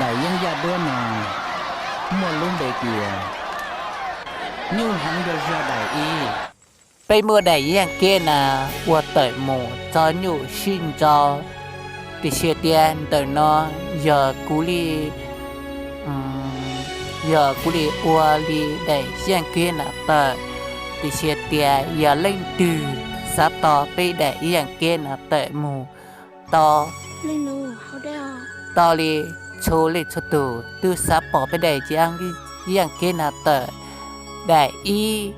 Daim yeeb yaj duab no muaj lub npe tias nyuj heev dua zog daim ib. Peb muaj daim yeeb yaj kiab na ua tawm mus txog nyuj sib nrau, tiam sis tias ntawm no yog kuv li, yog kuv li ua li daim yeeb yaj kiab na tawm, tiam sis tias yog leej twg xav tau peb daim yeeb yaj kiab na tawm mus tau, tau li txhua leej txhua tus twb xav pom peb daim yeeb yaj kiab na tawm daim ib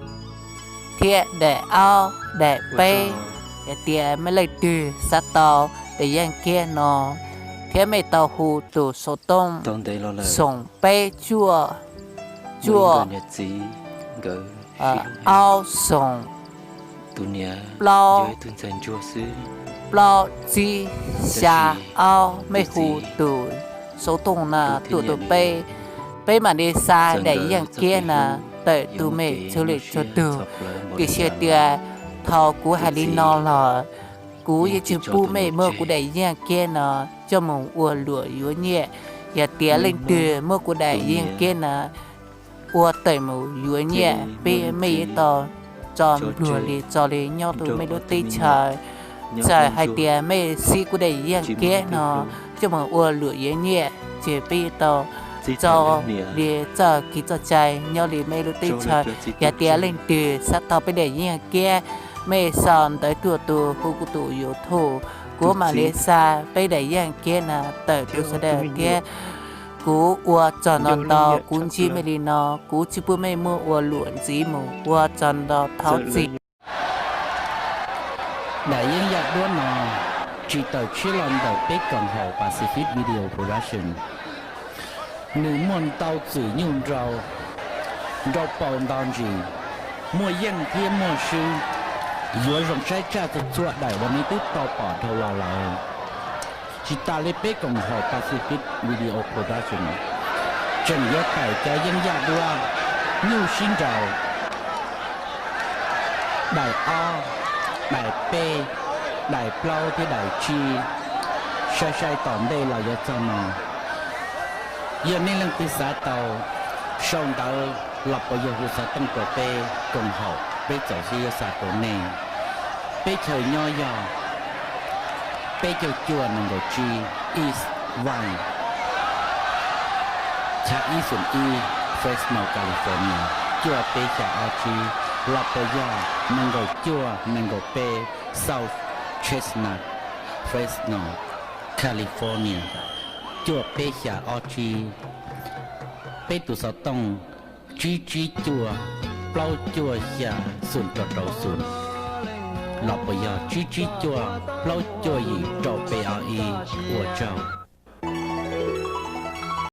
thiab daim ob daim peb. Yog tias mej leej twg xav tau daim yeeb yaj kiab no thiab mej tau hu tus xov tooj xoom peb cuaj cuaj aub xoom plaub, plaub tsib xya aub, mej hu tus xov tooj na tuaj rau peb, peb mam li xa daim yeeb yaj kiab na tawm rau mej txhua leej txhua tug. Tiam sis tias thaum kuv hais li no los kuv yeej tsis pub mej muab kuv daim yeeb yaj kiab no coj mus ua luam yuav nyiaj. Yog tias leej twg muab kuv daim yeeb yaj kiab na ua tawm mus yuav nyiaj, peb mej yuav tau tso npluag li tso li nyob rau mej lub teb chaws. Txawm hais tias mej siv kuv daim yeeb yaj kiab no coj mus ua luam yuav nyiaj, ces peb yuav tau tso li txoj kev txoj cai nyob li mej lub teb chaws. Yog tias leej twg xav tau peb daim yeeb yaj kiab, mej sau ntawv tuaj rau kuv tus YouTube, kuv mam li xa peb daim yeeb yaj kiab na tawm rau sawv daws thiab. Kuv ua txog no ntau, kuv ntsib mej li no, kuv tsis pub mej muab ua luam ntxiv mus, ua txog no ntau, thov txim. Daim yeeb yaj duab no tsis tawm tshiab los ntawm peb koom haum Pacific Video Production. Nws muaj ntau txwm nyuj nrau, nrau paus nto ntsis, muaj yeej thiab muaj swb. Yuav zoo saib tsaj txhua txhua daim uas nej twb tau pom dhau los lawm. Tsis tas li peb koom haum Pacific Video Production tseem yuav tawm cov yeeb yaj duab nyuj sib nraus daim ob, daim peb, daim plaub thiab daim tsib, sai sai tom ntej los yuav txog no. Yog nej leej twg xav tau, sau ntawv los puas yog hu xov tooj rau peb koom haum, peb txaus siab yuav xa rau nej. Peb chaw nyob yog peb caug cuaj nees nkaum tsib East Vine, chav ib xoom ib, Fresno, California, cuaj peb xya ob tsib, los puas yog nees nkaum cuaj nees nkaum peb South Chestnut, Fresno, California, cuaj peb xya ob tsib. Peb tus xov tooj tsib tsib cuaj plaub cuaj xya xoom rau rau xoom, los puas yog tsib tsib cuaj plaub cuaj yim rau peb ob ib. Ua tsaug.